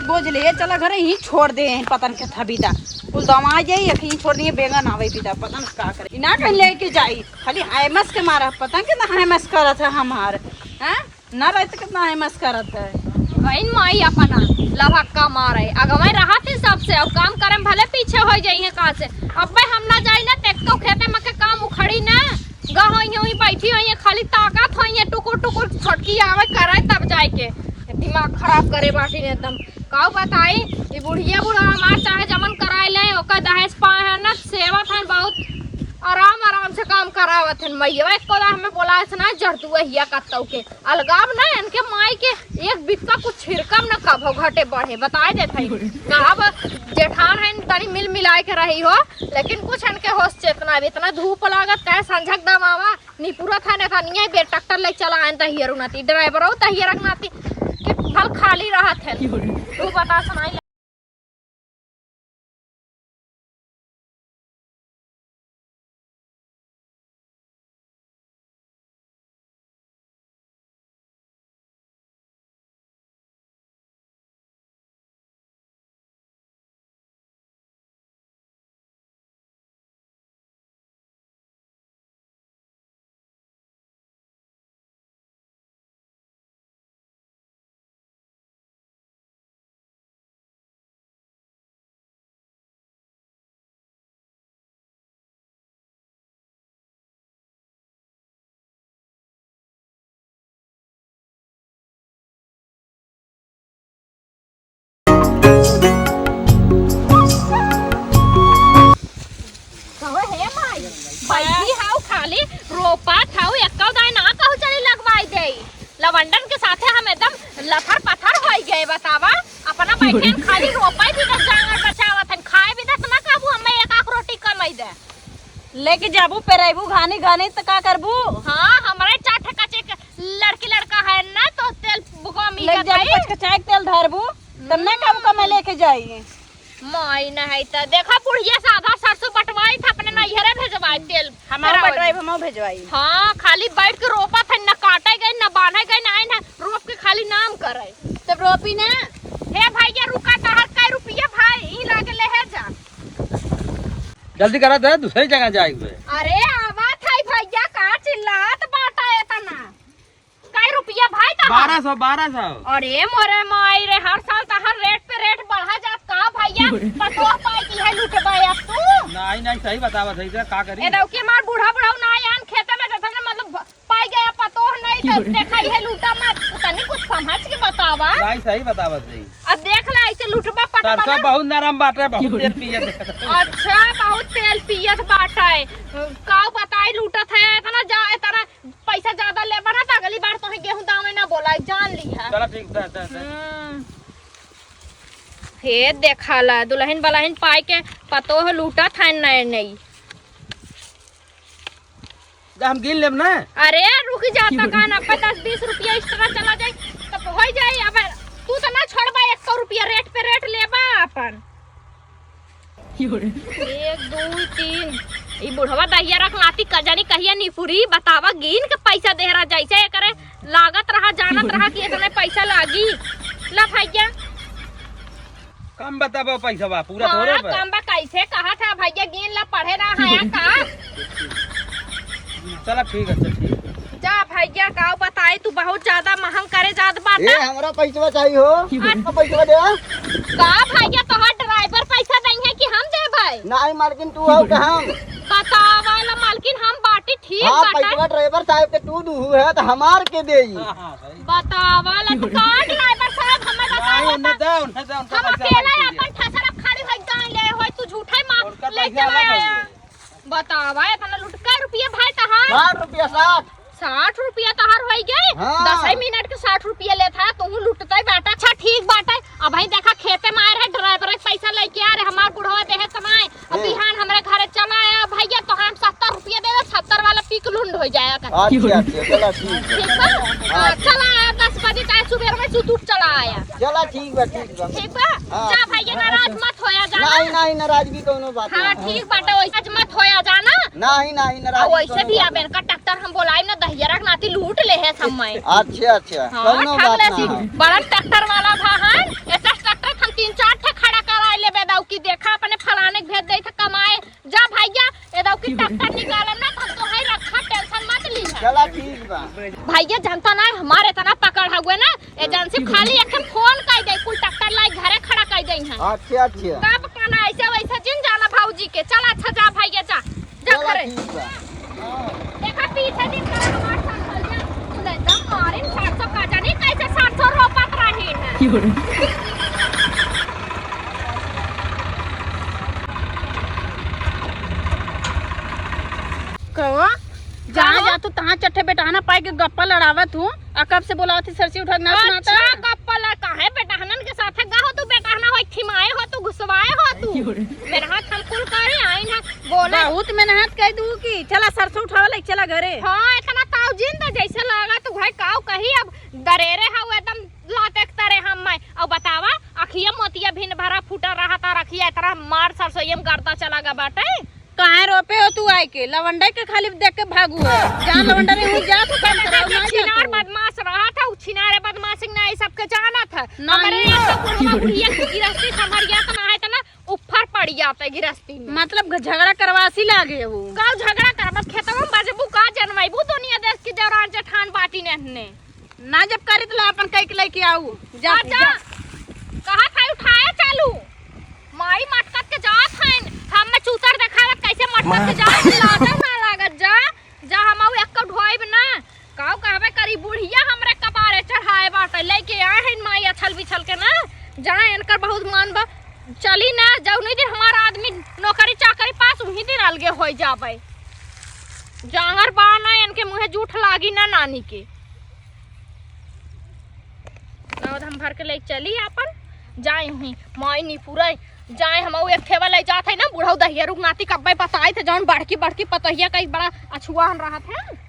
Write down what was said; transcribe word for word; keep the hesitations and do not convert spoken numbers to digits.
बोझ ले चला घरे, यहीं छोड़ दे, यहीं पतन के था बिदा। कुल दमा जाई, यहीं छोड़ दिए, बेंगा ना आवे बिदा, पतन का करे। ना कहीं लेके जाई, खाली हैमस के मारा, पतन के ना हैमस करत है हमार, हैं? ना रहते कितना हैमस करत है। बहिन माई अपना लभक्का मारे, अगवे रहत है सबसे, अब काम करे में भले पीछे हो जाइए कहाँ से। अब भाई हम ना जाई ना, तेको खेते में के काम उखड़ी ना, गा होइए, वहीं बैठी होइए, खाली ताकत होइए, टुकुर टुकुर छोटकी आवे करे तब जाए के। दिमाग खराब करे बाटी ने एकदम। काऊ बताई, ई बुढ़िया बूढ़ा हमार चाहे जमन कराए ले, ओकर दहेज पाए हैं ना, सेवत हैं बहुत आराम आराम से काम करावत हैं। मैया एको दा हमें बोला ऐसे ना, जरतुआ हिया कत्तौ के। अलगाव ना, इनके माई के एक बित्ता कुछ छिड़कम ना, कभो घटे बढ़े, बताए देत हई। कहब जेठान है, तनी मिल मिलाए के रही हो, लेकिन कुछ इनके होश चेतना, अब इतना धूप लागत, कहे संझक दमावा, निपुरत है, ना था, निया बे ट्रैक्टर ले चला आन, तहियर उनाती, ड्राइवरो तहियर नाती, कि भल खाली रहत है। तू बता सुनाई। कहो हे माई, बैठी हाउ खाली रोपत हाउ, एक्को दाई ना कहू चली लगवाई देई। लवंडन के साथे हम एकदम लथर पथर होई गए, बतावा। अपना बैठे हैं खाली रोपे भी दस जांगर बचावत हैं, खाए भी दस ना कहबू, हमें एक आख रोटी कमाई दे। लेके जाबू, पेराइबू घानी घानी त का करबू? हाँ, हमरे चार ठे कच्चे क-, लड़की लड़का है ना, तो तेल बुकवा मिल लेके जाता जाबू, है। कचकचाए के तेल धरबू, तब ना कहबू कमाई लेके जाई। माई नहीं त देखा, बुढ़िया से आधा सरसों बटवाई था, अपने नैहरे भेजवाई तेल। हमारा पेरावल। बटवाई, हम भेजवाई। हाँ, खाली बैठ के रोपत है, न काटे गए, न बांधे गए, न आइन है, रोप के खाली नाम करे। तब रोपी ना। हे भैया, रुका, तहर कै रुपया भाई, ई लागे ले है जा। जल्दी करा दे, दूसरी जगह जाए हुए। अरे, आवत है भैया, का चिल्लात बाटा एतना? कै रुपया भाई तहार? बारह सौ, बारह सौ। अरे मोरे माई रे, हर साल तहार रेट पे रेट बढ़ा जात का भैया? पतोह पाई की है लुटबा अब तू? नहीं, नहीं, सही बतावत है, इधर का करी? ए दौकी मार बूढ़ा बुढ़ाऊ ना आन खेते में, जैसे मतलब पाई गया पतोह नहीं तो देखा ये लूटा मत, तनी कुछ समझ के बतावा। नहीं, सही बतावत है। अब देख ला ऐसे लुटबा पटबा सरसों ना। बहुत नरम बाटे, बहुत तेल पियत। अच्छा, बहुत तेल पियत बाटे। काऊ बताई लूटत है इतना जा, इतना पैसा ज्यादा लेबा ना, तो अगली बार तोहे गेहूं दावे ना बोलाई, जान ली है। चला ठीक, दे, दे, दे। हम्म। हे देखा ला, दुलहिन बलहिन पाई के पतोह लूटत है नए नई। जा, हम गिन लेब ना। अरे, रुक जा, त का ना, पचास बीस रुपया extra चला जाई, तब हो जाई। अब तू तो ना छोड़बा, एक सौ रुपया रेट पे रेट लेबा अपन। एक, दुई, तीन। ई बुढ़वा दहिया रख नाती का जानी कहिया निपुरी, बतावा गिन के पैसा देहरा जैसे एकरे लागत रहा, जानत रहा कि इतने पैसा लागी। ला भैया। कम बताबो पैसा बा, पूरा हाँ, थोड़े बा। कम बा, कैसे कहा था भैया, गिन ला, पढ़े रहा है का? चला ठीक है, चल ठीक है। जा भैया, का बताई, तू बहुत ज्यादा महंग करे जात बाटा। ए, हमरा पैसवा चाहिए हो। अच्छा। पैसवा दे। का भैया, तोहार ड्राइवर पैसा नहीं है कि हम देबै? नहीं मालकिन, तू हो कहाँ? बतावा ला मालकिन, हम बाटी ठीक हाँ, बाटा। पैसवा ड्राइवर साहब के तू दूहू है, तो हमार के देई? हाँ, हाँ, सही। बतावा ला, तू का ड्राइवर साहब, हमें बतावा नहीं, उन्हें ता। दे, उन्हें दे, उनका हम पैसा अकेला अलग अपन चाहिए। ठसरा खड़ी होई, जान ले होई, तू झूठे मार उनका ले पैसा चला अलग आया। होई। बतावा, इतना लुटका रुपया भाई तहार? साठ रुपया, साठ। साठ रुपया तहार होई गए? हाँ। दस ही मिनट के साठ रुपया लेत है, तू लुटते बाटा। अच्छा, ठीक बाटा। अब भाई देखा, खेते में आए रहे, ड्राइवर के पैसा लेके आ रहे, हमार बुढ़वा देहे कमाए। अब ए। बिहान हमरे घरे चला आया, भैया, तो हम सत्तर रुपया दे दे, सत्तर वाला पिक लुंड हो जाया कर। अच्छा, अच्छा, चला ठीक है। ठीक बा? हाँ। हाँ, चला आया दस बजे, चाहे सुबह में सुतुट चला आया। चला ठीक बा, ठीक बा। ठीक बा? हाँ। जा भैया, नाराज मत होया जाना। नहीं, नहीं, नाराजगी कौनो बात हाँ, नहीं। ठीक बाटे, वैसे मत होया जाना। नहीं, नहीं, आ, नाराजगी वैसे कौनो भी बात अब नहीं। इनका ट्रैक्टर हम बोलाई ना, दहियरा के नाती लूट ले है समय। अच्छा, अच्छा, हाँ, कौनो ठग बात ले सी, नहीं। बड़ा ट्रैक्टर वाला भा है, ऐसा ट्रैक्टर भैया जानता ना, हमारे इतना पकड़ हुए ना, एजेंसी खाली एक ठे फोन कर दे, कुल ट्रैक्टर लाई घरे खड़ा कर दे हैं। अच्छा, अच्छा। तब कहना ऐसे वैसे जिन जाना भौजी के। चल अच्छा जा भैया, जा, जा चला घरे। ठीक बा। देखा पीछे दिन कर हमार साथ चल जा। तू ले एकदम मारिन सरसों का जानी कैसे सरसों रोपत रही है। कहो, जहाँ कहो। जा तू तहाँ चट्ठे बेटहना पाए के गप्पा लड़ावत हूँ। आ कब से बोलावत ही सरसी उठा के ना सुनाता? अच्छा, गप्पा लड़ काहे बेटहनन के साथ गा हो तू, बेटहना हो, खिमाए हो तू, घुसवाए हो तू। अयो रे। मेरा हाथ हम कुल करे आइन है, बोले। बहुत मेहनत कर दू की, चला सरसों उठावे ले, चला घरे। हाँ, इतना ताव जिन त जैसे लगा तू भाई काव कही अब दरेरे हऊ एकदम लाते तरे हम मैं। अब बतावा, अखिया मोतिया भिन भरा फूटा रहा था, रखिया इतना मार सरसोईया में गर्दा चला गा बाटे। काहे रोपे हो तू आए के? लवंडे के खाली देख के भागू है। जहाँ लवंडा रहे, वहीं जा तू काम करे, ना जा छिनार तू। बदमाश रहा था, उ छिनारे बदमाश ना, ई सबके जाना था। ना, हमरे नहीं। यहाँ तो बुढ़वा बुढ़िया की गिरस्ती संभरिया तो ना है, तो ना ऊपर पड़ जाते गिरस्ती में। मतलब झगड़ा करवासी लागे हो। का झगड़ा करबस? खेतवा में बजबू का जनमैबू दुनिया देश की जौरान जेठान बाटी ने हन्ने। ना जब करी त ला अपन कई के लेके आऊ। जा आ तू, जा। जा। कहा था उठाए चालू। माई मटकत के जात हन। हम में चूतर देखावत कैसे मटकत के जात हन, लाते ना लागत जा। जा हम आऊ एक ढोइब ना। काऊ कहबे करी बुढ़िया हमरे कपारे चढ़ाए बाटे। लेके आए हन माई अछल बिछल के ना। जा इनकर बहुत मान बा। चली ना, जौनी दिन हमारा आदमी नौकरी चाकरी पास, उही दिन अलगे होई जाबे। जांगर बा ना, इनके मुँहे जूठ लागी ना नानी के। अब हम भर के ले चली आपन, जाए हुई माई निपुरे, जाए हम एक ठेवा ले जात है ना, बुढ़ऊ दहिया रुक नाती कब्बे बताई थे, जौन बड़की बड़की पतोहिया कई बड़ा अछुआन रहत है।